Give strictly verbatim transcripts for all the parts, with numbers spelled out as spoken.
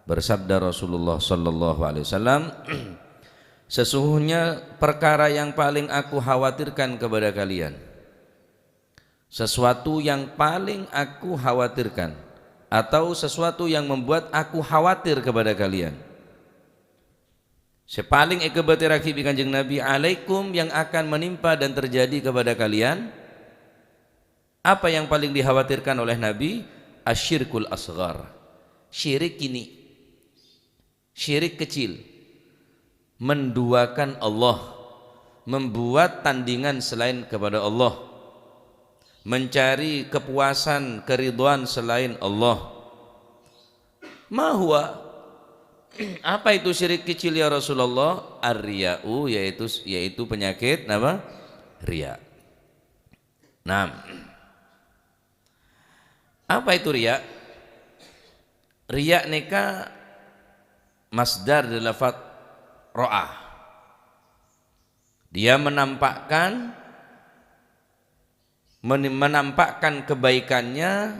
Bersabda Rasulullah sallallahu alaihi wasallam, "Sesungguhnya perkara yang paling aku khawatirkan kepada kalian, sesuatu yang paling aku khawatirkan, atau sesuatu yang membuat aku khawatir kepada kalian, se palèng èkabâtèrraghi bi' Kanjeng Nabi, alaikum, yang akan menimpa dan terjadi kepada kalian." Apa yang paling dikhawatirkan oleh Nabi? Asyirkul asghar. Syirik kènè'. Syirik kecil. Menduakan Allah. Membuat tandingan selain kepada Allah. Mencari kepuasan, keridhaan selain Allah. Ma huwa? Apa itu syirik kecil, ya Rasulullah? Ar-riya'u, yaitu, yaitu penyakit apa? Riya. Nah, apa itu riya? Riya nèka masdar dari lafaz ra'a. Dia menampakkan, men-, menampakkan kebaikannya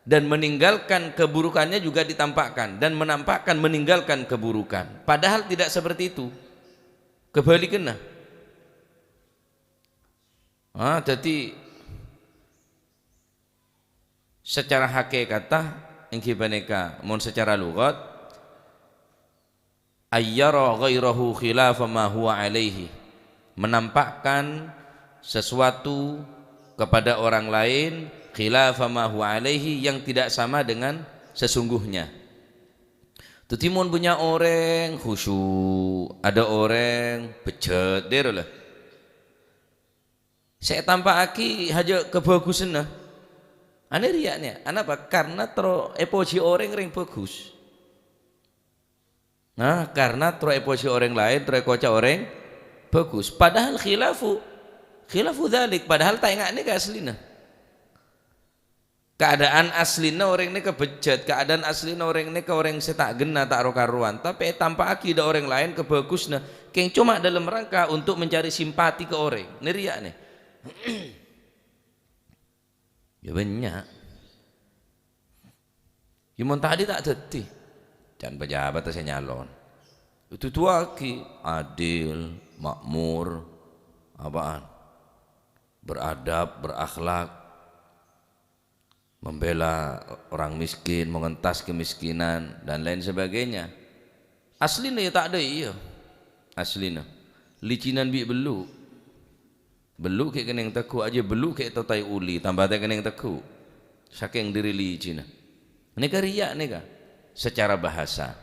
dan meninggalkan keburukannya juga ditampakkan, dan menampakkan meninggalkan keburukan. Padahal tidak seperti itu. Kebalikannya. Ah, dhâddhi, sacara hakikata, èngghi panèka, mon sacara lughat, ayyara ghairahu khilafa ma huwa alaihi, menampakkan sesuatu kepada orang lain khilafa ma huwa alaihi, yang tidak sama dengan sesungguhnya. Dhâddhi, mon bânnya' orèng khusyuk, adâ' orèng bejjhât, dhârâ la. Sè ètampa'aghi hajâ kabhâghusânna. Anè riya' nèya. Anapa? Karna terro èpojhi orèng rèng bhâghus. Nah, karna terro èpojhi orèng laèn, terro èkoca' orèng bhâghus. Padahal khilafu, khilafu dzalik. Padahal ta' enga' nèka asllina. Kaadaan asllina orèng nèka bejjhât, kaadaan asllina orèng nèka orèng sè ta' ghenna, ta' ro-karowan, tapè ètampa'aghi dâ' orèng laèn kabhâghusânna, kèng coma dalam rangka untuk mencari simpati ka orèng. Nè riya' nè. Ya bânnya'. Ya mon tadâ' ta' dhâddhi. Can pejabat sè nyalon. Duduwâghi adil, makmur, apaan? Beradab, berakhlak. Membela orang miskin, mengentas kemiskinan, dan lain sebagainya. Asllina ya ta' dâ' iyâ. Asllina. Licinan bi' bellu'. Bellu' ghi' kennèng tegghu', ajâ bellu' ghi' totaè oli, tamba ta' kennèng tegghu'. Sakèng dhâri licinna. Nèka riya' nèka. Secara bahasa.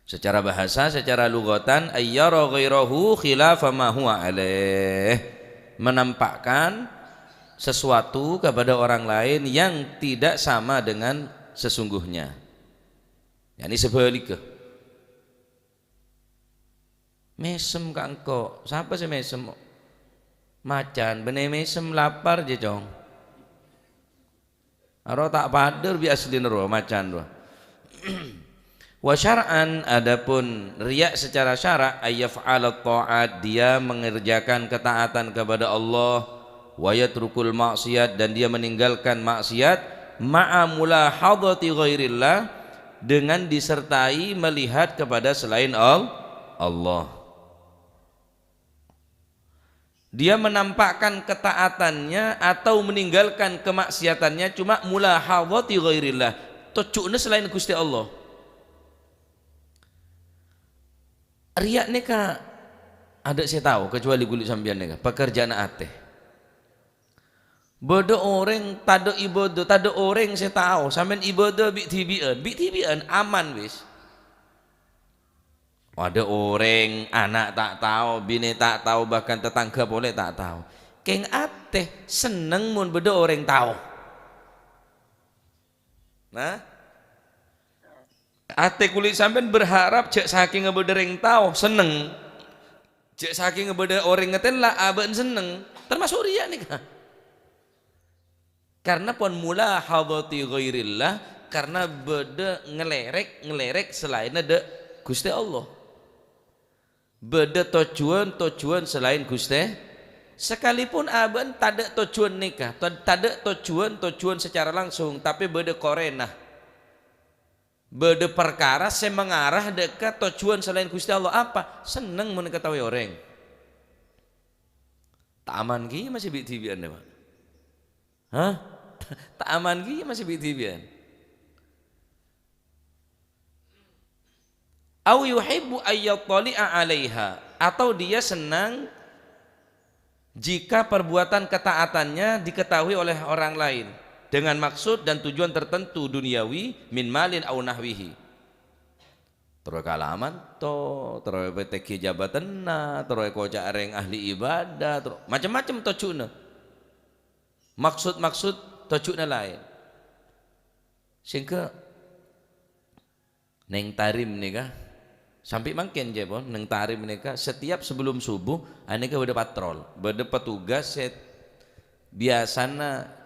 Secara bahasa, secara lughatan, ayyara ghairahu khilafa ma huwa alaih. Menampakkan sesuatu kepada orang lain yang tidak sama dengan sesungguhnya. Yakni sebaliknya. Mèsem ka engko'. Sapa sè mèsem? Macan. Bânnè mèsem lapar jâ, Cong. Aro ta' padâ bi' asllina rowa, macan rowa. Wa syar'an, adapun riya' secara syara', ayyaf'ala ta'at, dia mengerjakan ketaatan kepada Allah, wa yatrukul maksiat, dan dia meninggalkan maksiat, ma'a mulahadhati ghairillah, dengan disertai melihat kepada selain Al-, Allah. Dia menampakkan ketaatannya atau meninggalkan kemaksiatannya cuma mulahadhati ghairillah. Tojjhuwânna selain Ghustè Allah. Riya' nèka adâ' sè tao, kecuali kulâ sampèyan nèka, pekerjaan atè. Bâdâ orèng tadâ' ibâdâ, tadâ' orèng sè tao, sampèyan ibâdâ bi'-dhibi'ân, bi'-dhibi'ân aman wis. Adâ' orèng, ana' ta' tao, binè ta' tao, bahkan tatangghâ polè ta' tao. Kèng atè senneng mon bâdâ orèng tao. Nah, atè kulâ sampèyan berharap jâ' sakènga bâdâ rèng tao, senneng. Jâ' sakènga bâdâ orèng ngatèla', abâ'na senneng. Termasuk riya' nèka. Karna pon mulahadhati ghairillah, karna bâdâ ngalèrèk-ngalèrèk salaènna dâ' Ghustè Allah. Bâdâ tojjhuwân-tojjhuwân salaèn Ghustè. Sakalipun abâ'na tadâ' tojjhuwân nèka, to-, tadâ' tojjhuwân-tojjhuwân sacara langsung, tapè bâdâ korèna. Bâdâ parkara sè mangarah dâ' ka tojjhuwân salaèn Ghustè Allah. Apa? Senneng mon èkataowè orèng. Ta' aman kèya masè bi'-dhibi'ân, Pak. Hah? Ta' aman kèya masè bi'-dhibi'ân. Au yuhibbu ayyattali'a 'alaiha, atau dia senang jika perbuatan ketaatannya diketahui oleh orang lain dengan maksud dan tujuan tertentu duniawi, min malin au nahwihi. Terro èkalaman to, terro èpètèghi jabâtanna, terro èkoca' rèng ahli ibadah, terro macem-macem tojjhuwânna. Maksud-maksud tojjhuwânna laèn. Sehingga neng Tarim nèka, sampai mangkèn, jâ, pon, neng Tarim nèka, setiap sebelum subuh, anèka bâdâ patrol, bâdâ petugas sè biasana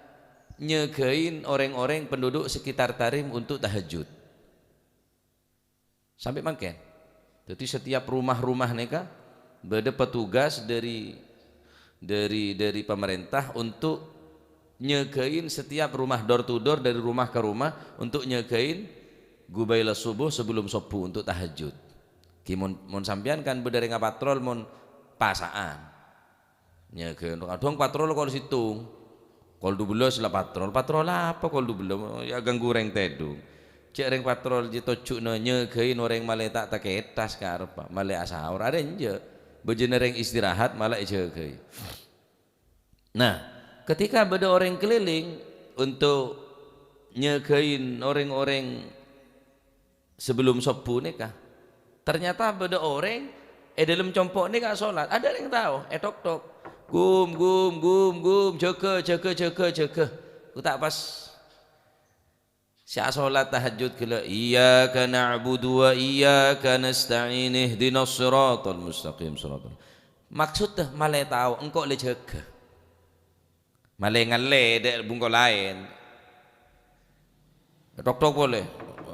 nyagain orèng-orèng penduduk sekitar Tarim untuk tahajud. Sampai mangkèn. Jadi, setiap rumah-rumah nèka bâdâ petugas dari, dari, dari pemerintah untuk nyagain setiap rumah, door to door, dari rumah ke rumah, untuk nyagain ghu bâ'da subuh, sebelum subuh, untuk tahajud. Ghi mon, mon sampèyan kan bâdâ rèng apatrol mon pasa'an. Nyagain, kadhâng patrol kol sèttong. Kol dubellâs la patrol. Patrol apa kol dubellâs? Ya ganggu rèng tèdung. Cè' rèng patrol jâ tojjhuwânna nyagain orèng malè ta' takètas ka arep, malè asaor. Arèya enjâ'. Bâjâna rèng istirahat malah èjâga'i. Nah, ketika bâdâ orèng keliling untuk nyagain orèng-orèng sebelum subuh nèka, ternyata bâdâ orèng è dâlem compo' nèka asolat. Adâ' rèng tao, ètok-tok. "Gum, gum, gum, gum, jâgâ, jâgâ, jâgâ, jâgâ." Ku ta' pas sè asolat tahajud ghellâ', "Iyyaka na'budu wa iyyaka nasta'in, ihdinas siratal mustaqim, siratal." Maksudda malè tao engko' la jâgâ. Malè ngallè dâ' bungko laèn. Tok-tok polè.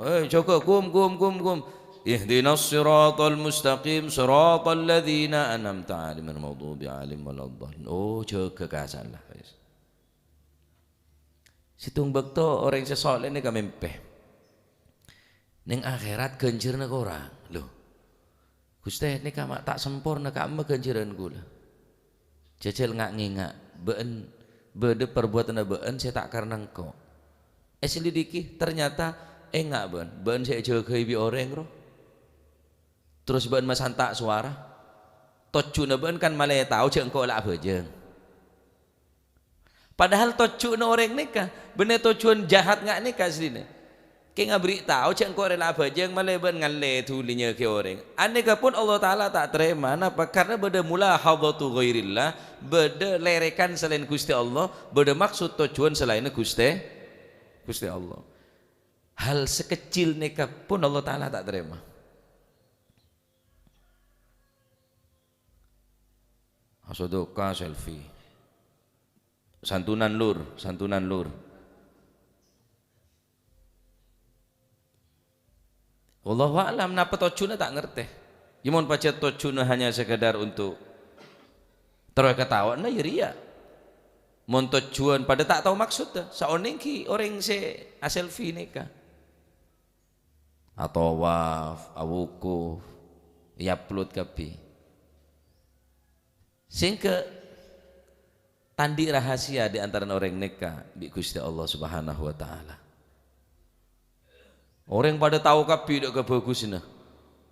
"Eh, jâgâ, gum, gum, gum, gum. Ihdinas siratal mustaqim, siratal ladzina an'amta 'alaihim, ghairil maghdubi 'alaihim waladdallin." Oh, jâgâ ka salah. Sèttong bâkto orèng sè soleh nèka mèmpè. Neng akhèrat ghânjhârânna korang. Lho, Ghustè, nèka ma' ta' samporna ka'emma ghânjhârân kaulâ. Jhâjhâl nga'-ngènga', bâ'ân bâdâ parbuwâtânna bâ'ân sè ta' karna engko'. Èselidiki, ternyata enga' bâ'ân, bâ'ân sè èjâga'i bi' orèng, ro. Terros bâ'ân masanta' sowara. Tojjhuna bâ'ân kan malè tao jâ' engko' la abhâjâng. Padahal tojjhuna orèng nèka, bânnè tojjhuwân jahat nga' nèka asllina. Kèng aberri' tao jâ' engko' rèla abhâjâng, malè bâ'ân ngallè dhuli nyâgâ orèng. Anèka pon Allah Ta'ala ta' tarèma. Napa? Karna bâdâ mulahadhatu ghairillah, bâdâ lèrèkan salaèn Ghustè Allah, bâdâ maksud tojjhuwân salaènna Ghustè, Ghustè Allah. Hal sekecil nèka pon Allah Ta'ala ta' tarèma. Asodoka selfie. Santunan, Lur, santunan, Lur. Wallahu a'lam, napa tojjhuna ta' ngartè. Ya, mon pajhât tojjhuna hanya sekedar untuk terro èkataowâna, ya riya. Mon tojjhuwân padâ ta' tao maksodda, saonèng ghi orèng sè aselfie nèka. Atawaf, awukuf, èupload kabbhi. Sehingga tandhi' rahasia di antarana orèng nèka bi' Ghustè Allah Subhanahu wa Ta'ala. Orèng padâ tao kabbhi dâ' kabhâghusânna.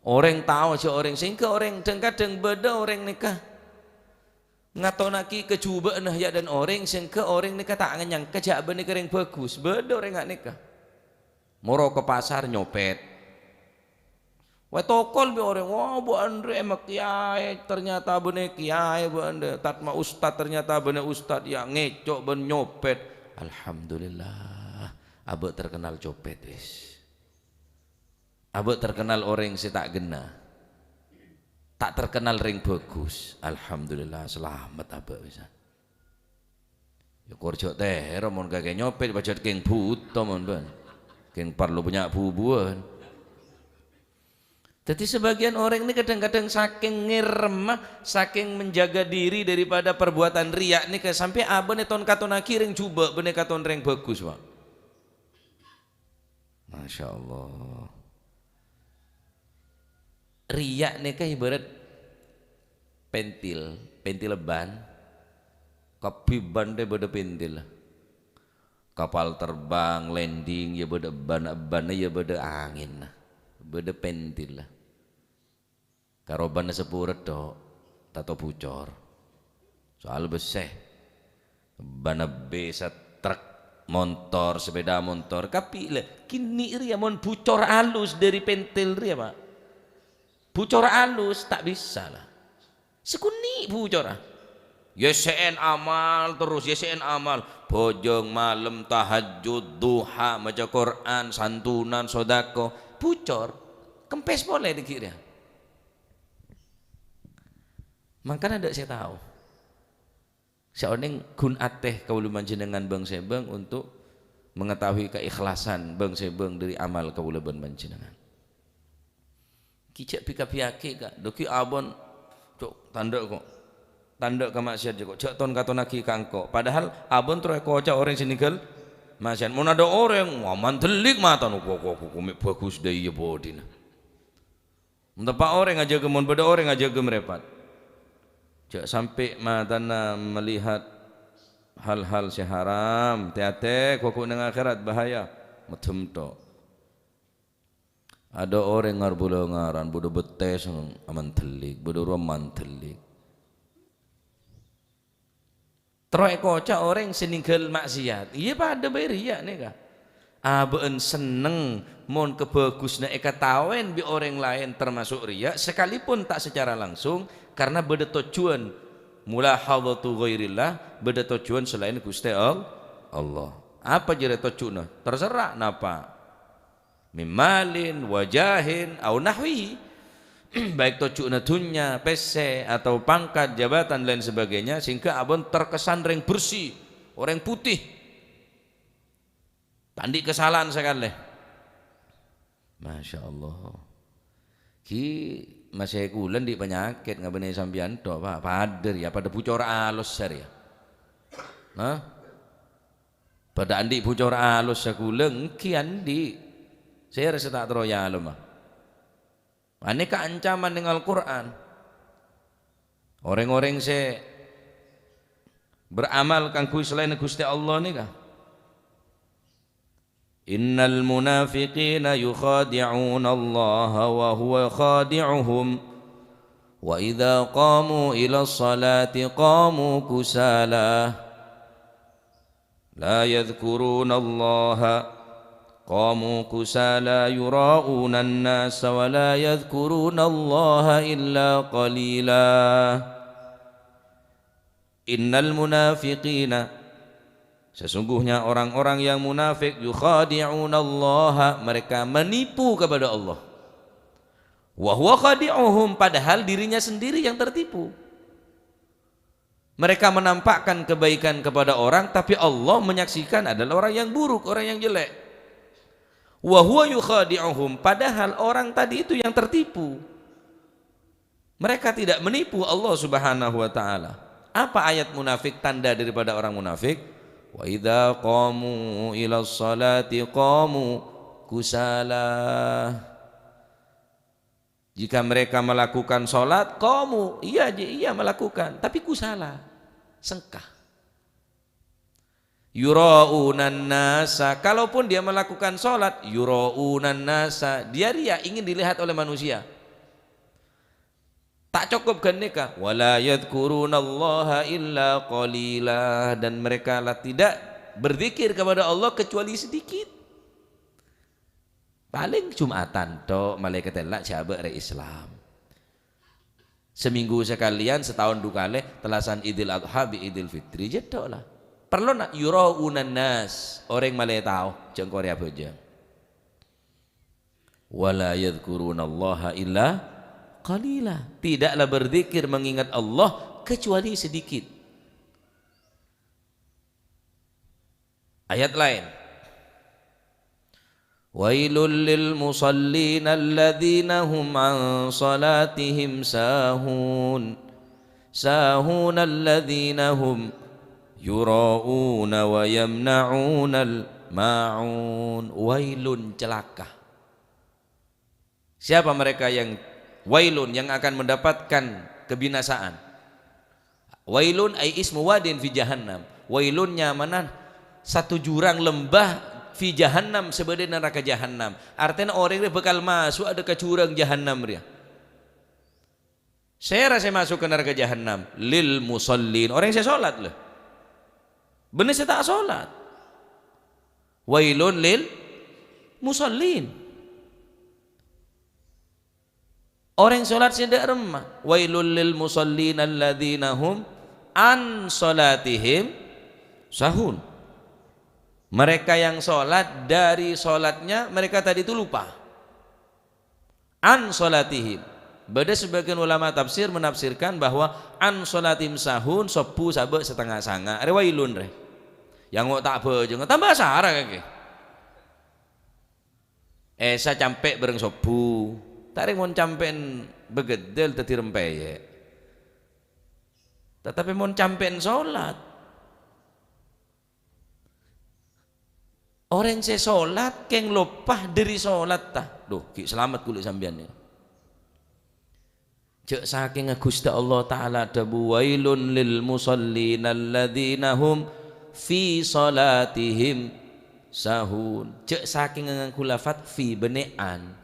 Orèng tao jâ' orèng, sehingga orèng, dhâng-kadhâng bâdâ orèng nèka ngatonnaghi kajhubâ'ânna ya dâ' orèng, sehingga orèng nèka ta' nganyangka jâ' bânnè orèng bhâghus. Bâdâ orèng nga' nèka. Moro ka pasar nyopèt. Wè tokol bi' orèng, "Wah, bâ'ân rè emma kèyaè, ternyata bânnè kèyaè bâ'ân rè. Tatma ustad, ternyata bânnè ustad, ya ngèco' bân nyopèt." Alhamdulillah, abâ' terkenal copèt, wis. Abâ' terkenal orèng sè ta' ghenna. Ta' terkenal rèng bhâghus. Alhamdulillah, salamet abâ' wis. Ya, kor jhâ' tèro mon kakè nyopèt, pajhât kèng bhuto mon bân. Kèng parlo bânnya' bubuwân. Dhâddhi, sabâgiyân orèng nè kadhâng-kadhâng sakèng ngèremma, sakèng menjaga diri daripada perbuatan riya' nèka sampè' abâ'na ton-katonnaghi rèng jhubâ' bânnè katon rèng bhâghus, Pak. Masya Allah. Riya' nèka ibarat pentil, pentil ban. Kabbhi ban rèya bâdâ pentil. Kapal terbang, landing, ya bâdâ ban, banna ya bâdâ angènna, bâdâ pentil. Karobanna sapora tho', tanto bucor. Soal bessè. Bâna bissa truk, montor, sepeda montor. Kabbhi la, kènè' rèya mon bucor alus dâri pentil rèya, Pak. Bucor alus, ta' bisa la. Sakonè' bucor, ah. Yèssè'èn amal terros, yèssè'èn amal. Bhâjâng malem, tahajjud, duha, maca Qur'an, santunan, sodako. Bucor. Kempes polè dâgghi' rèya. Mangkana tadâ' sè tao. Sè onèng ghun atè kaulâ panjhennengngan bâng-sèbâng untuk mengetahui keikhlasan bâng-sèbâng dâri amal kaulâ bân panjhennengngan. Ghi' jhâ' bi-kabbhiyaghi, Ka'. Dâgghi' abon, "Cok, tandhâ', ko'. Tandhâ' ka ma'siyat, ko'. Jhâ' ton-katonnaghi ka engko'." Padahal abon terro èkoca' orèng sè nèngghâl ma'siyat. Mon tadâ' orèng, wah, mandellik matana, "Ko', ko', ko', ko' mè' bhâghus dâ' iyâ bhâdhina." Mon teppa' orèng ajâgâ, mon bâdâ orèng ajâgâ marèpat. Jhâ' sampè' matana melihat hal-hal sè haram. Tè-atè, ghughuna neng akhèrat, bahaya. Meddhem tho'. Tadâ' orèng ngar-bulâ ngaran, bâdâ bettès amandellik, bâdâ rowa mandellik. Terro èkoca' orèng sè nèngghâl ma'siyat. Iyâ, padâ bhâi riya' nèka. Abâ'na senneng mon kabhâghusânna èkataowèn bi' orèng laèn, termasuk riya', sakalipun ta' sacara langsung, karena bâdâ tojjhuwân mulahadhatu ghairillah, bâdâ tojjhuwân salaèn Ghustè All-, Allah. Apa jârèya tojjhuwânna? Terserah napa. Min malin, wa jahin, au nahwihi. Baik tojjhuwânna dhunnya, pèssè, atau pangkat, jabatan, lain sebagainya, sehingga abon terkesan rèng bersih, orèng putih. Ta' andi' kasala'an sakalè. Masya Allah. Ghi' masè kulâ andi' panyakèt ngabânè sampèyan tho', Pak. Padâ rèya, padâ bucor alus sè rèya. Hah? Padâ andi' bucor alus sakulâ, èngghi andi'. Sèra sè ta' terro èalem, ah. Panèka ancaman neng Al-Qur'an. Orèng-orèng sè beramal kaangghuy salaènna Ghustè Allah nèka. "Innal munafiqina yukhadi'unallaha wa huwa khadi'uhum, wa idza qamu ilas salati qamu kusala." La yadhkurunallaha, qamu kusala yura'unan nasa wa la yadhkurunallaha illa qalila. Innal munafiqina, sesungguhnya orang-orang yang munafik, yukhadi'unallaha, mereka menipu kepada Allah. Wa huwa khadi'uhum, padahal dirinya sendiri yang tertipu. Mereka menampakkan kebaikan kepada orang, tapi Allah menyaksikan adalah orang yang buruk, orang yang jelek. Wa huwa yukhadi'uhum, padahal orang tadi itu yang tertipu. Mereka tidak menipu Allah Subhanahu wa Ta'ala. Apa ayat munafik, tanda daripada orang munafik? "Wa idza qamu ila sholati qamu kusala." Jika mereka melakukan sholat, qamu, iya, iya melakukan, tapi kusala, sengka. Yura'unan nasa, kalaupun dia melakukan sholat, yura'unan nasa, dia riya, ingin dilihat oleh manusia. Ta' cokop ghânèka, "Wa la yadhkurunallaha illa qalila," dan mereka la tidak berzikir kepada Allah kecuali sedikit. Palèng Jum'atan tho', malaèkat ella' sè abâ' rè Islam. Seminggu sakalèyan, sataon du kalè, tellasan Idul Adha bi' Idul Fitri, jâ' tho' la. Parlo na' yura'unan nas, orèng malè tao, jhâ' engko' rèya abhâjâng. "Wa la yadhkurunallaha illa qalila." Tidaklah berzikir mengingat Allah kecuali sedikit. Ayat laèn. "Wailul lil musallin alladzina hum an salatihim sahun. Sahun alladzina hum yura'una wa yamna'unal ma'un." Wailun, celaka. Siapa mereka yang Wailun, yang akan mendapatkan kebinasaan. Wailun ai ismu wadin fi jahannam. Wailun nyamana satu jurang lembah fi jahannam, sè bâdâ è naraka jahannam. Artèna orèng rè bhâkal maso' adâ' ka jurang jahannam rèya. Sèra sè maso' ka naraka jahannam? Lil musallin. Orèng sè sholat, lho. Bânnè sè ta' sholat. Wailun lil musallin. Orèng sholat sè dâ' remma. Wailul lil musallin alladzina hum an sholatihim sahun. Mereka yang sholat, dari sholatnya mereka tadi itu lupa. An sholatihim. Bâdâ sebagian ulama tafsir menafsirkan bahwa an sholatihim sahun, sobbhu sabâ' satengnga sanga'. Rè wailun, rè. Yang ngo' ta' bhâjângnga, tamba sara kakè. Èsa campè' bhâreng sobbhu. Ta' rèng mon campè'en bâgâddhâl dhâddhi rempèyè'. Tatapè mon campè'en sholat. Orèng sè sholat kèng loppa dâri sholatta. Duh, ghi' salamet kulâ sampèyan nèka. Jhâ' sakèngnga Ghustè Allah Ta'ala adhâbu, "Wailun lil musallin alladzina hum fi sholatihim sahun." Jhâ' sakèngnga ngangghu lafat fi bânnè an.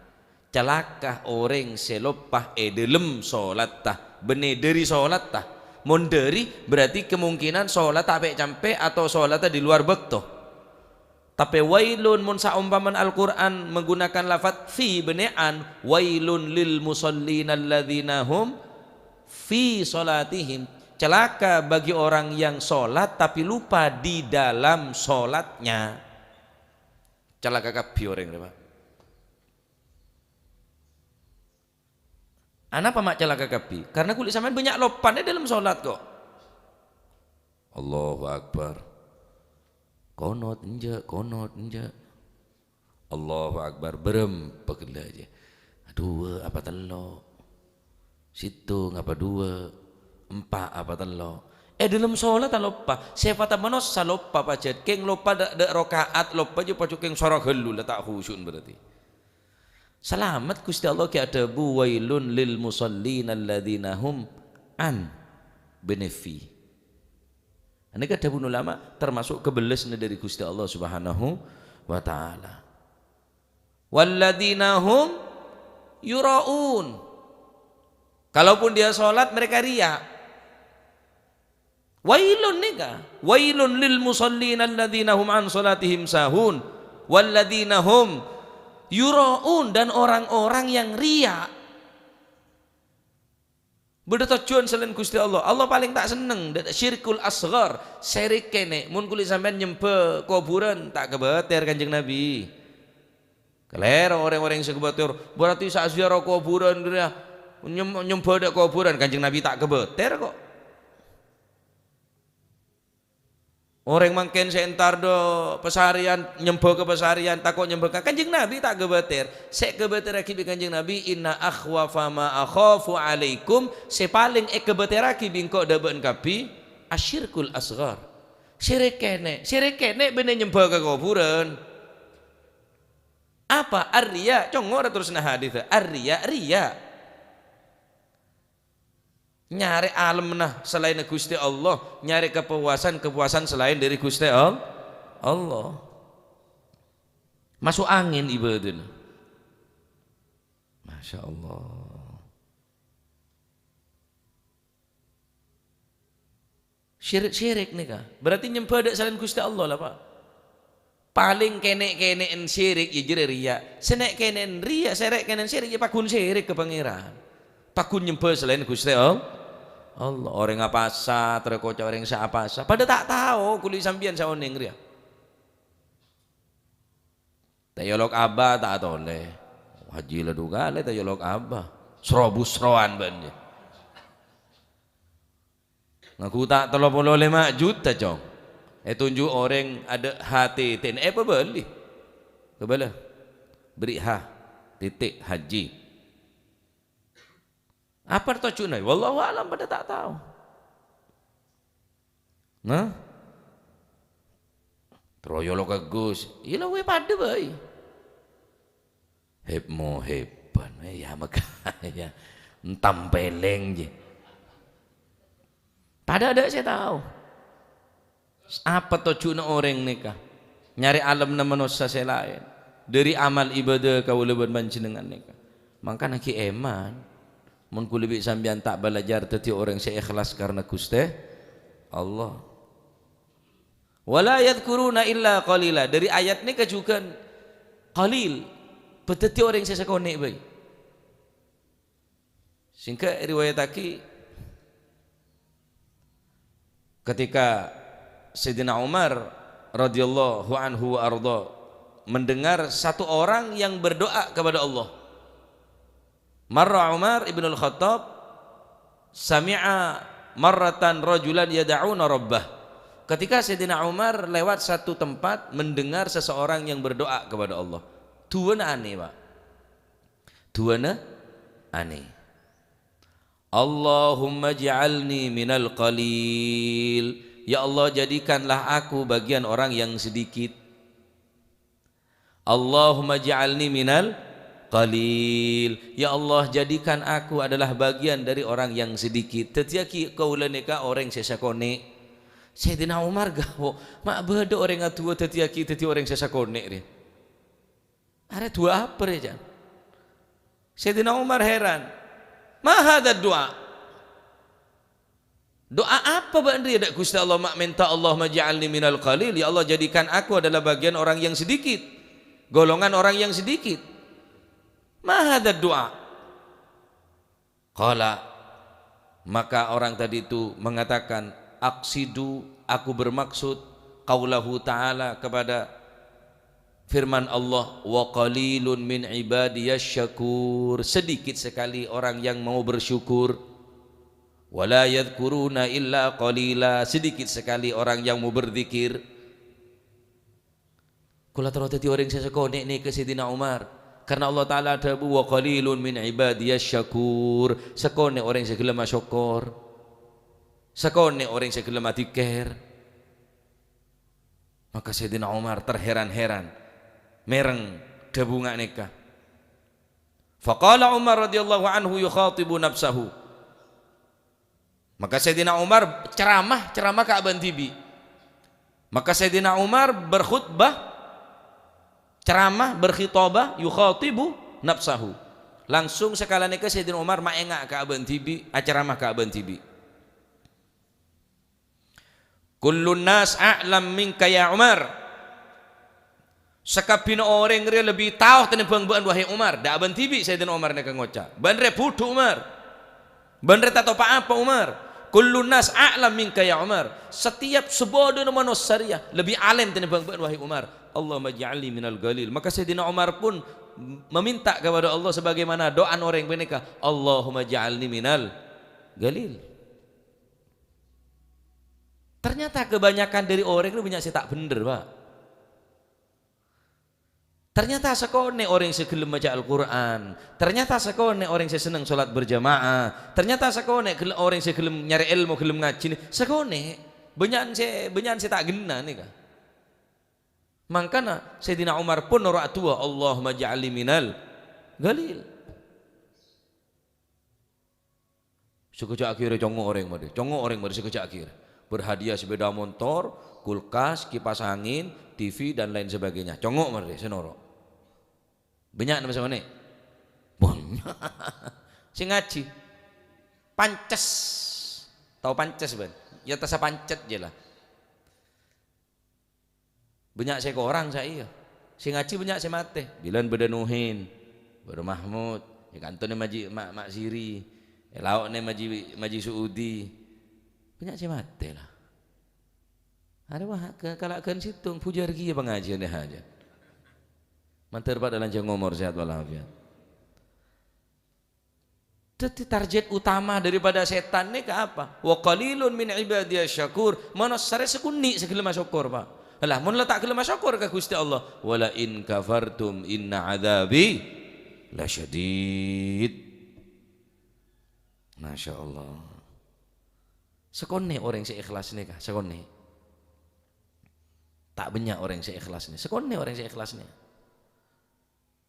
Calaka orèng sè loppa è dâlem sholatta, bânnè dâri sholatta. Mon dâri, berarti kemungkinan sholatta apè' campè' atau sholatta di luar bâkto. Tapè wailun, mon saompamana Al-Qur'an menggunakan lafat fi bânnè an, "Wailun lil musallin alladzina hum fi sholatihim." Celaka bagi orang yang sholat tapi lupa di dalam sholatnya. Calaka kabbhi orèng rè, Pak. Anapa ma' calaka kabbhi? Karena kulâ sampèyan bânnya' loppana è dâlem sholat kok. Allahu Akbar. Qonot enjâ', qonot enjâ'. Allahu Akbar, bârâmpa ghellâ' jâ. Duwâ' apa tello'? Sèttong apa duwâ'? Empa' apa tello'? È dâlem sholat ta' loppa. Sèfatta manossa loppa pajhât. Kèng loppa dâ', dâ' raka'at, loppa jâ pajhât kèng sara ghâllu la ta' khusyu'en berarti. Salamet Ghustè Allah ghi' adhâbu, "Wailun lil musallin alladzina hum an," bânnè fi. Anèka dhâbuna ulama termasuk kebellesna dâri Ghustè Allah Subhanahu wa Ta'ala. "Walladzina hum yura'un." Kalaupun dia sholat, mereka riya. Wailun nèka, "Wailun lil musallin alladzina hum an sholatihim sahun, walladzina hum yura'un," dan orang-orang yang riya. Bâdâ tojjhuwân salaèn Ghustè Allah. Allah palèng ta' senneng dâ-, syirkul asghar, syirik kènè'. Mon kulâ sampèyan nyembhâ kobhurân, ta' kabâtèr Kanjeng Nabi. Kalèro orèng-orèng sè kabâtèr, berarti sè aziarah kobhurân rèya nyem-, nyembhâ dâ' kobhurân, Kanjeng Nabi ta' kabâtèr kok. Orèng mangkèn sè entar dâ' pasarèyan, nyembhâ ka pasarèyan, tako' nyembhâ ka Kanjeng Nabi ta' kabâtèr. Sè èkabâtèrraghi bi' Kanjeng Nabi, "Inna akhwafa ma akhafu alaikum," sè palèng èkabâtèrraghi bi' engko' dâ' bâ'na kabbhi, asyirkul asghar. Syirik kènè', syirik kènè' bânnè nyembhâ ka kobhurân. Apa? Ar-riya, congor terrosna hadis. Ar-riya, riya. Nyarè alemma salaènna Ghustè Allah, nyarè kapuasan-kapuasan salaèn dâri Ghustè Al-, Allah. Maso' angèn ibâdâna. Masya Allah. Syirik-syirik nèka. Berarti nyembhâ dâ' salaèn Ghustè Allah la, Pak. Palèng kènè'-kènè'en syirik, ya jârèya riya. Sè nè'-kènè'en riya, sè rè'-kènè'en syirik, ya paggun syirik ka Pangèran. Paggun nyembhâ salaèn Ghustè All-, Allah. Orèng apasa, terro koca' orèng sè apasa. Padâ ta' tao kulâ sampèyan sè onèng rèya. Ta' èolok abah, ta' atolè. Haji la du kalè ta' èolok abah. Sro-busrowan bân jâ. Ngaku ta' tello polo lèma juta, Cong. Ètonjhu' orèng adâ' H T T, èpabâli. Kabâlâ. Bâri' H, titik, haji. Apa tojjhuwânna? Wallahu a'lam, padâ ta' tao. Nah? Terro èolok ka Gus. Iyâ la wè padâ bhâi. Hep-mohèpan. Iyâ, makanya. Entampeleng, jâ. Padâ adâ' sè tao. Apa tojjhuna orèng nèka? Nyarè alemma manossa sè laèn. Dhâri amal ibâdâ kaulâ bân panjhennengngan nèka. Mangkana ghi' èman. Mon kaulâ bi' sampèyan ta' bâlâjâr dhâddhi orèng sè ikhlas karna Ghustè Allah. "Wa la yadzkuruna illa qalila." Dhâri ayat nèka jhughân qalil. Bâdâddhi orèng sè sakonè' bhâi. Sehingga riwayattaghi ketika Sayyidina Umar radhiyallahu anhu wa arda mendengar satu orang yang berdoa kepada Allah. Marra Umar ibnul Khattab sami'a marratan rajulan yad'una rabbah. Ketika Sayyidina Umar lewat satu tempat mendengar seseorang yang berdoa kepada Allah. Du'âna anè, Pak. Du'âna anè. "Allahumma ja'alni minal qalil." Ya Allah, jadikanlah aku bagian orang yang sedikit. "Allahumma ja'alni minal qalil." Ya Allah, jadikan aku adalah bagian dari orang yang sedikit. Dhâddhiyâghi kaulâ nèka orèng sè sakonè'. Sayyidina Umar gâ' po, ma' bâdâ orèng adu'a dhâddhiyâghi dhâddhi orèng sè sakonè' rè. Arè du'a apa rè, jân? Sayyidina Umar heran. "Ma hadha du'a?" Doa apa bâ'na rèya dâ' Ghustè Allah ma' mènta, "Allahumma ja'alni minal qalil," "Ya Allah, jadikan aku adalah bagian orang yang sedikit, golongan orang yang sedikit." "Ma hadha du'a?" Qala, maka orang tadi itu mengatakan, "Aqsidu, aku bermaksud, qaulahu ta'ala, kepada firman Allah, 'Wa qalilun min ibadiyasy syakur,' sedikit sekali orang yang mau bersyukur. 'Wa la yadzkuruna illa qalila,' sedikit sekali orang yang mau berzikir." Kaulâ terro dhâddhi orèng sè sakonè' nèka Sayyidina Umar. Karna Allah Ta'ala adhâbu, "Wa qalilun min ibadiyasy syakur." Sakonè' orèng sè ghellem asokkor. Sakonè' orèng sè ghellem adzikir. Maka Sayyidina Umar terheran-heran. Mèreng dhâbu nga' nèka. Faqala Umar radhiyallahu anhu yukhatibu nafsahu. Maka Sayyidina Umar ceramah, ceramah ka abâ'na dhibi'. Maka Sayyidina Umar berkhutbah, ceramah, berkhitabah, yukhatibu nafsahu. Langsung sakalèna nèka Sayyidina Umar maènga' ka abâ'na dhibi', acaramah ka abâ'na dhibi'. "Kullun nas a'lam minka ya Umar." Sakabbhiyânna orèng rèya lebbi tao tènèmbhâng bâ'na, wahai Umar. Dâ' abâ'na dhibi' Sayyidina Umar nèka ngoca'. Bâ'na rèya budhu, Umar. Bâ'na rèya ta' tao pa-apa, Umar. "Kullun nas a'lam minka ya Umar." Setiap sabâdâna manossa rèya lebbi alèm tènèmbhâng bâ'na, wahai Umar. "Allahumma ja'alni minal qalil." Maka Sayyidina Umar pun meminta kepada Allah sebagaimana doa orèng panèka, "Allahumma ja'alni minal qalil." Ternyata kebanyakan dari orèng itu bânnya' sè ta' bhendher, Pak. Ternyata sakonè' orèng sè ghellem maca Al-Qur'an. Ternyata sakonè' orèng sè senneng sholat berjamaah. Ternyata sakonè' gel-, orèng sè ghellem nyarè èlmo, ghellem ngajhi nè. Sakonè'. Bânnya'an sè, bânnya'an sè ta' ghenna nèka. Mangkana Sayyidina Umar pun noro' adu'a, "Allahumma ja'alni minal qalil." Sakejjhâ' akhèrra congo' orèng marè. Congo' orèng marè sakejjhâ' akhèrra. Berhadiah sepeda motor, kulkas, kipas angin, T V, dan lain sebagainya. Congo' marè sè noro'. Bânnya' napa sè onè'? Bânnya'. Sè ngajhi. Pances. Tao pances, bân? Ya, tasa pancet jâ la. Bânnya' sè korang saèya. Sè ngajhi bânnya' sè matè. Bilân bâdâ Nuhin, bâdâ Mahmud, è kantona Maji, Ma-, Ma' Siri, è lao'na Maji, Maji Suudi. Bânnya' sè matè, la. Arè wah, ka-, kala' ghân sèttong, bhujar kèya pangajiyânna hajât. Mandhâr padâ lanjhâng omor, sehat walafiat. Dhâddhi, target utama daripada sètan nèka apa? "Wa qalilun min ibadiyasy syakur." Manossa rè sakonè' sè ghellem asokkor, Pak. Lah, mon la ta' ghellem asokkor ka Ghustè Allah, "Wa la in kafartum inna adzabi lasyadid." Masya Allah. Sakonè' orèng sè ikhlas nèka, sakonè'. Ta' bânnya' orèng sè ikhlas nè. Sakonè' orèng sè ikhlas nè.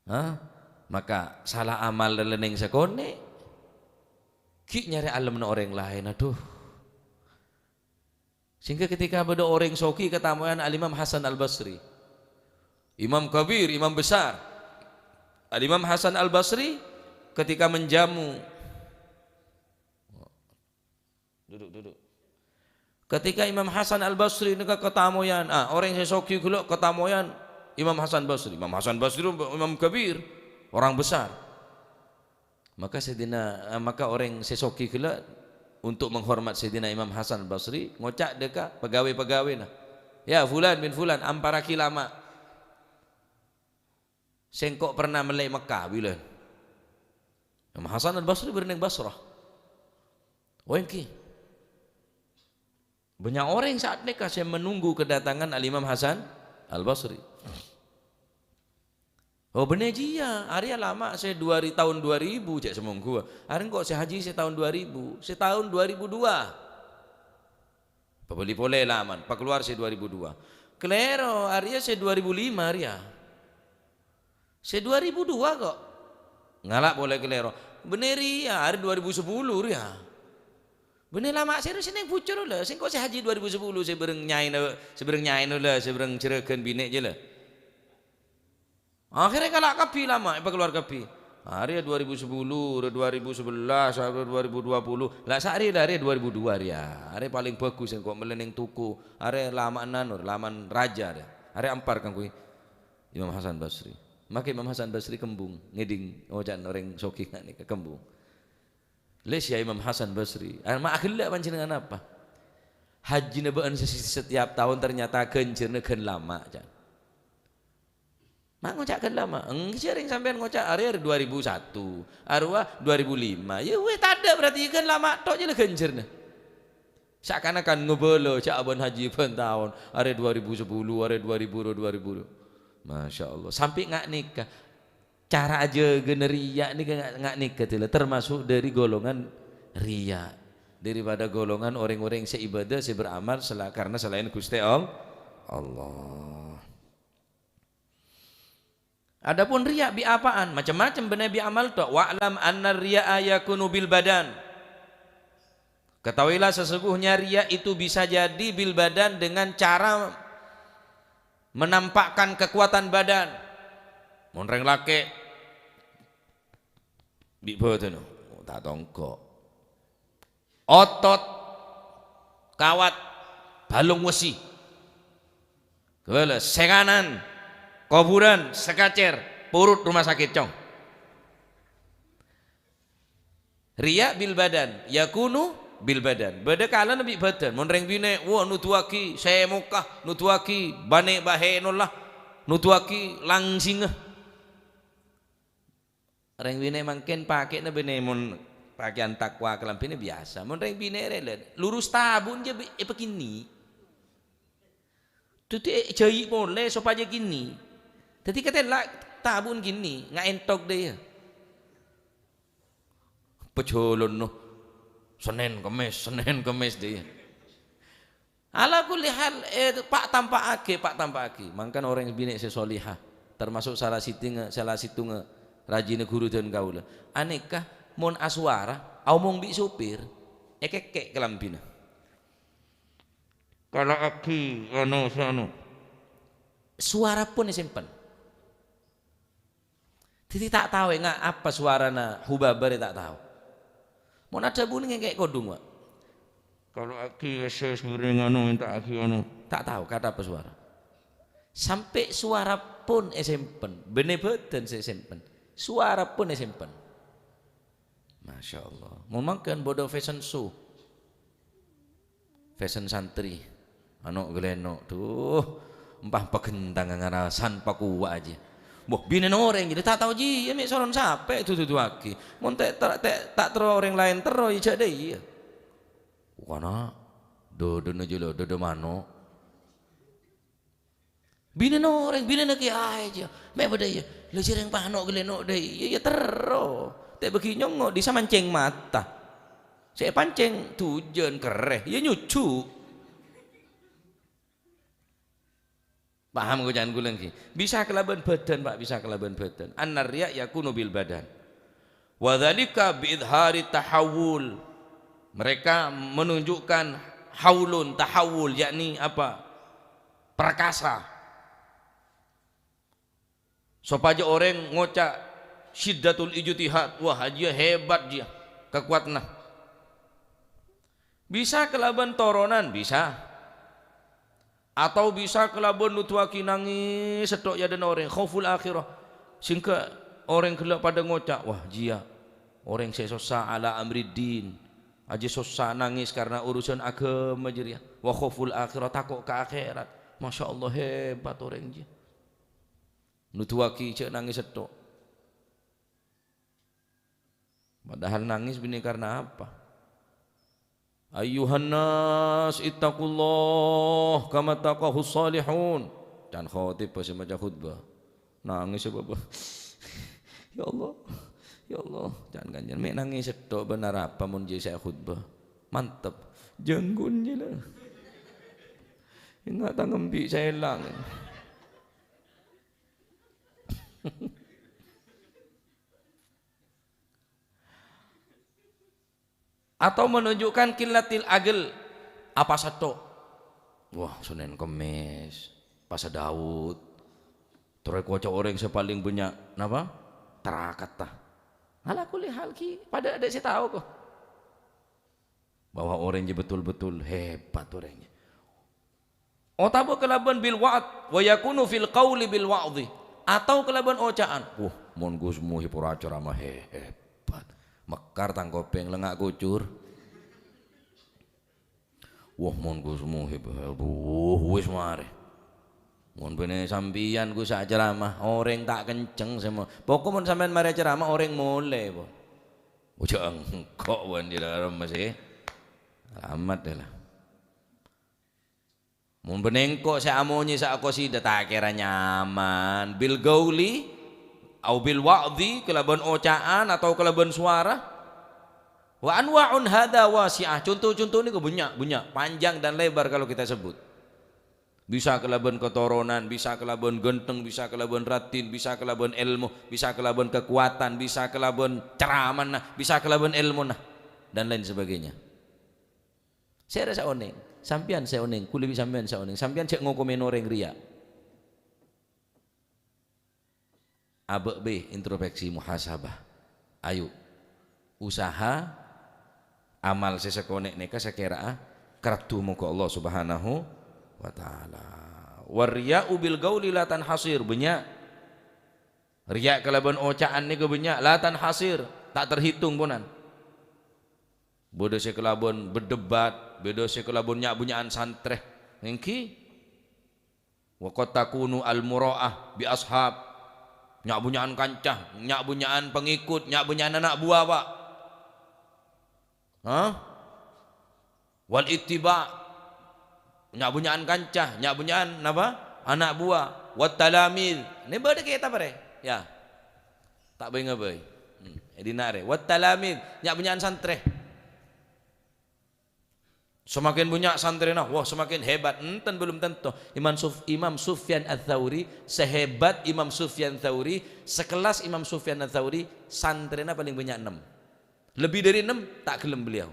Hah? Maka sala amal lenneng sakonè', ghi' nyarè alemma orèng laèn, adhu. Sehingga ketika bâdâ orèng soghi katamoyan Al-Imam Hasan Al-Basri. Imam kabir, imam besar. Al-Imam Hasan Al-Basri ketika menjamu. Duduk, duduk. Ketika Imam Hasan Al-Basri nèka katamoyan, ah, orèng sè soghi ghellâ' katamoyan Imam Hasan Basri. Imam Hasan Basri imam kabir, orang besar. Maka Sayyidina, eh, maka orèng sè soghi ghellâ' untuk menghormat Sayyidina Imam Hasan Basri ngoca' dâ' ka pegawai-pegawai'na, "Ya fulan bin fulan, amparraghi lama'. Sèngko' pernah mellè Mekkah bilân." Imam Hasan Al-Basri bâdâ neng Basrah. Oh, èngghi. Bânnya' orèng sa'at nèka sè menunggu kedatangan Al-Imam Hasan Al-Basri. Oh, bânnè jiyâ, arèya lama' sè dua ri-, taon dua ribu, jhâ' samongghuwâ. Arèya engko' sè haji sè taon dua ribu, sè taon dua ribu dua. Pabâli polè lama', pakalowar sè dua ribu dua. Kalèro, arèya sè dua ribu lima arèya. Sè dua ribu dua kok. Ngala' polè kalèro. Bânnè rèya, arèya dua ribu sepuluh rèya. Bânnè lama' sè rèya sè neng bhujur la. Sèngko' sè haji dua ribu sepuluh, sè bhâreng nyaèna, sè bhâreng nyaèna la, sè bhâreng jhârâghân binè' jiyâ la. Akhirnya kala' kabbhi lama', èpakalowar kabbhi. Arèya dua ribu sepuluh, arèya dua ribu sebelas, arèya dua ribu dua puluh. La, sa'arè la arèya dua ribu dua rèya. Arèya palèng bhâghus sèngko' mellè neng toko. Arèya lama'an anu, lama'an rajâ arèya. Arèya ampar kaangghuy Imam Hasan Basri. Maka Imam Hasan Basri kembung, ngèdhing oca'na orèng soghi nga' nèka kembung. Lès ya Imam Hasan Basri, ma' aghellâ' panjhennengngan apa? Hajjina bâ'ân se-, setiap taon ternyata ghânjhârânna ghân lama', ca'. Ma' ngoca' ghân lama', engghi jhâreng sampèyan ngoca' arè dua ribu satu, arowa dua ribu lima, ya wis tadâ' berarti ghân lama' tok jâ la ghânjhârânna. Sakanakan ngobâlâ jhâ' abân hajji bân taon, arè dua ribu sepuluh, arè dua ribu, dua ribu. Masya Allah. Sampè' nga' nèka. Cara ajâgâna riya' nèka nga', nga' nèka dâlâ termasuk dâri golongan riya'. Daripada golongan orèng-orèng sè ibadah, sè beramal sela-, karena selain Ghustè All-, Allah. Adapun riya' bi' apa'an? Macem-macem bânnè bi' amal tok. "Wa'lam anna riya'a yakunu bil badan." Ketahuilah sesungguhnya riya' itu bisa jadi bil badan dengan cara menampakkan kekuatan badan. Mon rèng lakè' bi' bâdânna, oh, ta' tongko'. Otot, kawat, balung wesi. Kebala, sè kanan, koburan, sè kacèr, purut rumah sakit, cong. Riya' bil badan, yakunu bil badan. Bâdâ kalana bi' bâdân. Mon rèng binè', wah, noduwaghi sèmoka, noduwaghi banè bahènolla, noduwaghi langsingnga. Rèng binè' mangkèn pakè'na bânnè mon pakèyan takwa kalambhina biyasa. Mon rèng binè' rèya lurus tabu'na jâ bi-, èpakènè'. Dâddhi èjhâi' polè sopajâ kènè'. Dâddhi katella' tabu'na kènè', nga' èntok dâ' iyâ. Pajhâlânna Sennèn Kemmès, Sennèn Kemmès dâ' iyâ. Ala kulli hal, eh, pa'-tampa'aghi, pa'-tampa'aghi. Mangkana orèng binè' sè solihah, termasuk sala sèttongnga, sala sèttongnga rajina ghuru dân kaulâ. Anèka, mon asowara, aomong bi' sopir, èkèkkè' kalambhina. Kala'aghi, anu, sè anu. Sowara pon èsempen. Dâddhi ta' tao ènga' apa sowarana Hubaba rè ta' tao. Mon adhâbuna ngèkè' kodhung, wa'. Kala'aghi, wes, wes, bhâreng anu, mènta'aghi anu. Ta' tao kata apa sowara. Sampè' sowara pon èsempen, bânnè bâdân sè èsempen. Sowara pon èsempen. Masya Allah. Mon mangkèn bâdâ fashion show. Fashion santri. Ano' ghâlèno', duh, empah pagentangnga ngarasan pakowa' jiyâ. Wah, binèna orèng jiyâ, ta' tao jiyâ, mè' soron sapè du-, duduwaghi. Mon ta', ta', ta', ta' terro orèng laèn terro, iyâ jhâ' dâ' iyâ. Kana', dâdâna jiyâ la, dâdâ mano'. Binèna orèng, binèna kèyaè jiyâ. Mè' bâdâ iyâ. La jhâreng pano' ghâlèno' dâ' iyâ, iyâ terro. Ta' bâgi nyongngo', dissa mancèng mata. Sè èpancèng dujân kerrè, iyâ nyuju'. Paham koca'an kaulâ ngghi? Bisa kalabân bhâdhân, Pak, bisa kalabân bhâdhân. Annar riya yakunu bil badan. Wa dzalika bi idhari tahawul. Mereka menunjukkan haulun, tahawul, yakni apa? Perkasa. Sopajâ orèng ngoca' syiddatul ijtihad, wah, jiyâ hebat jiyâ, kakowadhânna. Bisa kalabân toronan, bisa. Atau bisa kalabân noduwâghi nangès sèttong è adâ'na orèng, khauful akhirah. Sehingga orèng ghellâ' padâ ngoca', "Wah, jiyâ orèng sè sossa ala amriddin. Ajiyâ sossa nangès karena urusan agama jârèya. Wa khauful akhirah, tako' ka akhèrat. Masya Allah, hebat orèng jiyâ." Noduwâghi jhâ' nangès sèttong. Padahal nangès bânnè karena apa? "Ayyuhan nas ittaqullah kama taqahus salihun." Can khotib sè maca khutbah. Nangès ya, Bapak. "Ya Allah, ya Allah." Can kanjeng, "Mè' nangès sèttong bân arapa mon jiyâ sè khutbah?" Mantep. Janggun jiyâ la. Enga' tang embi' sè èlang. Atau menunjukkan qillatil aql, apa sèttong. Wah, Senin Kemis, pas Daud. Terus koca' orèng sè palèng bânnya', napa? Tarakatta. Ala kulli hal ki, padâ adâ' sè tao ko. Bahwa orèng jiyâ betul-betul hebat orèng jiyâ. Otabâ kalabân bil wa'd, wa yakunu fil qauli bil wa'dhi, atau kalabân oca'an, "Wah, mon Gus Muhib ora ceramah, he-, hebat. Mekar tang kopèng lenga' kucur." "Wah, mon Gus Muhib, aduh, wis marè. Mon bânnè sampèyan Gus sè ceramah, orèng ta' kenceng sè mo-, pokok mon sampèyan marè ceramah, orèng molè, po." Oja engko' bân di dalam masih. Alamat dâ' la. Mon bânnè engko' sè amonyè sè akosida, ta' kèra nyaman bil gauli au bil wa'dhi, kalabân oca'an atau kalabân sowara. Wa anwa'un hadza wasi'ah. Conto-conto nèko bânnya', bânnya', panjang dan lebar kalau kita sebut. Bisa kalabân katoronan, bisa kalabân ghântheng, bisa kalabân raddhin, bisa kalabân èlmo, bisa kalabân kakowadhân, bisa kalabân ceramana, bisa kalabân èlmona, dan lain sebagainya. Sèra sè onèng, sampèyan sè onèng, kulâ bi' sampèyan sè onèng. Sampèyan jhâ' ngokomè orèng rèya. Abâ' bi' introspeksi muhasabah. Ayo, usaha amal sè sakonè' nèka sakèra'a karaddu mongghu Allah Subhanahu wa Ta'ala. "Warriya'u bil gauli la tanhasir," bânnya'. Riya' kalabân oca'an nèka bânnya', la tanhasir, ta' terhitung ponan. Bâdâ sè kalabân berdebat, bâdâ sè kalabân nya'-bânnya'an santrè. Èngghi. Wa qad takunu al-mura'ah bi ashab. Nya'-bânnya'an kanca, nya'-bânnya'an pangèkot, nya'-bânnya'an ana' buwâ, Pak. Hah? Wal ittiba'. Nya'-bânnya'an kanca, nya'-bânnya'an napa? Ana' buwâ. Wat talamid. Nè bâdâ kètab arè. Ya. Ta' bâi-ngabâi. Hmm. È dinna' arè. Wat talamid. Nya'-bânnya'an santrè. Semakin bânnya' santrèna, wah, semakin hebat. Enten, belum tentu. Imam Suf-, Imam Sufyan Ats-Tsauri, sehebat Imam Sufyan Tsauri, sekelas Imam Sufyan Ats-Tsauri, santrèna palèng bânnya' ennem. Lebih dari ennem, ta' ghellem beliau.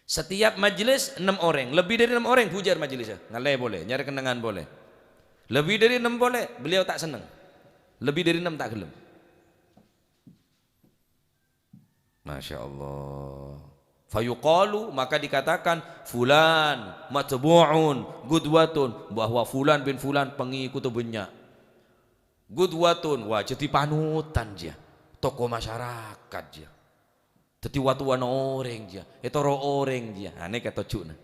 Setiap majelis, ennem orèng. Lebih dari ennem orèng, bujâr majelissa. Ngalè polè, nyarè kennengngan polè. Lebih dari ennem polè, beliau ta' senneng. Lebih dari ennem, ta' ghellem. Masya Allah. Fayuqalu, maka dikatakan, "Fulan matbu'un, qudwatun," bahwa fulan bin fulan pengikut bânnya'. Qudwatun, wah, jadi panutan jiyâ. Tokoh masyarakat jiyâ. Jadi watowana orèng jiyâ. Ètoro orèng jiyâ. Anè katojjhuna.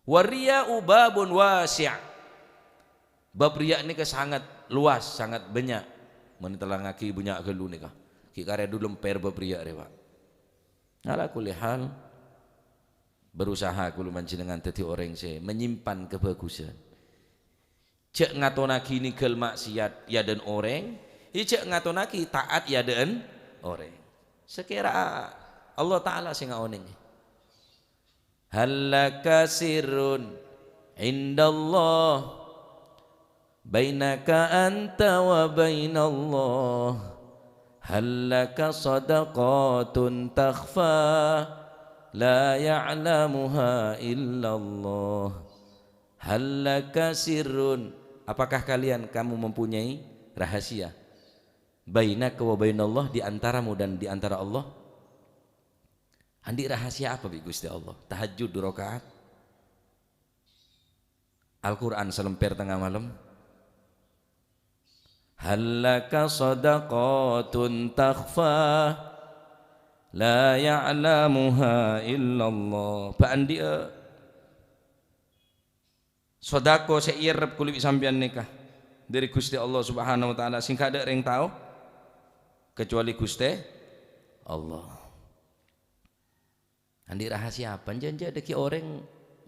Warriya'u babun wasi'. Bab riya' nèka sangat luas, sangat bânnya'. Mon ètellangngaghi bânnya' ghâllu nèka. Ghi' karè dhu lèmpèr bab riya' rè, Pak. Ala kulli hal, berusaha kaulâ panjhennengngan dhâddhi orèng sè menyimpan kebagusan. Jhâ' ngatonaghi nèngghâl ma'siyat è adâ'na orèng, jhâ' ngatonaghi ta'at è adâ'na orèng. Sakèra Allah Ta'ala sè ngaonèngè. Hal laka sirrun عند الله بينك أنت وبين الله. هل لك صدقات تخفى لا يعلمها إلا الله. هل لك سر. Apakah kalian, kamu mempunyai rahasia? Bainaka wa bainallah, di antaramu dan di antara Allah. Andi' rahasia apa bi' Gusti Allah? Tahajjud dua rakaat. Al-Qur'an salemper tengnga malem. Hal laka sadaqatun takhfa la ya'lamuha illallah. Bâ' andi'â sodako sè èyerrep kaulâ bi' sampèyan nèka dhâri Gusti Allah Subhanahu wa Ta'ala sè èngghâ' tadâ' rèng tao kacobâli Gusti Allah. Andi' rahasia apa? Jhâ'-jhâ' dhâggi' orèng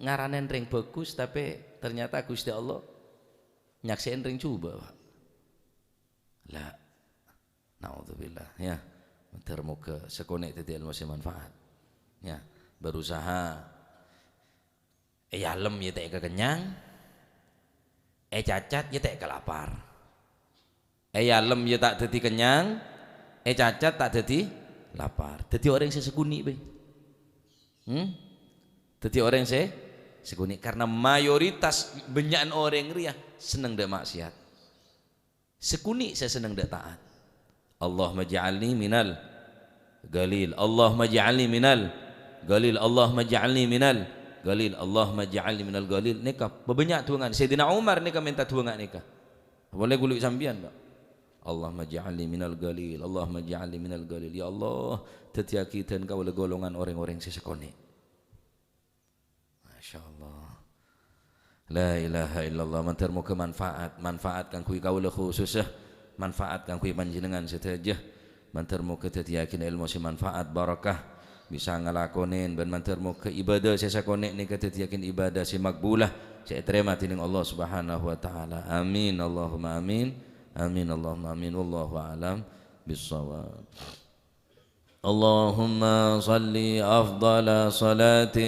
ngaranè rèng bhâghus, tapè ternyata Gusti Allah nyaksè'è rèng jhubâ', Pak. La, naudzubillah, ya. Mandhâr moghâ sakonè' dhâddhi èlmo sè manfaat. Ya, berusaha. È alem ya ta' èkakennyang, è cacat ya ta' èkalapar. È alem ya ta' dhâddhi kennyang, è cacat ta' dhâddhi lapar. Dhâddhi orèng sè sakonè' bhâi. Hmm? Dhâddhi orèng sè sakonè'. Karena mayoritas bânnya'an orèng rèya senneng dâ' maksiat. Sakonè' sè senneng dâ' ta'at. Allahumma ja'alni minal qalil. Allahumma ja'alni minal qalil. Allahumma ja'alni minal qalil. Allahumma ja'alni minal qalil. Nèka bâbânnya' duwângan. Sayyidina Umar nèka mènta duwângan nèka. Polè kaulâ bi' sampèyan, Pak. Allahumma ja'alni minal qalil. Allahumma ja'alni minal qalil. Ya Allah, dhâddhiyâghi dhân kaulâ golongan orèng-orèng sè sakonè'. Masya Allah. La ilaha illallah. Mandhâr moghâ manfaat. Manfaat kaangghuy kaulâ khusussa. Manfaat kaangghuy panjhennengngan sadhâjâ. Mandhâr moghâ dhâddhiyâghin èlmo sè manfaat, barokah. Bisa ngalakonè bân mandhâr moghâ ibadah sè sakonè' nèka dhâddhiyâghin ibadah sè makbulah, sè ètarèma dèning Allah Subhanahu wa Ta'ala. Amin. Allahumma amin. Amin. Allahumma amin. Wallahu a'lam bissawab. اللهم صل أفضل صلاة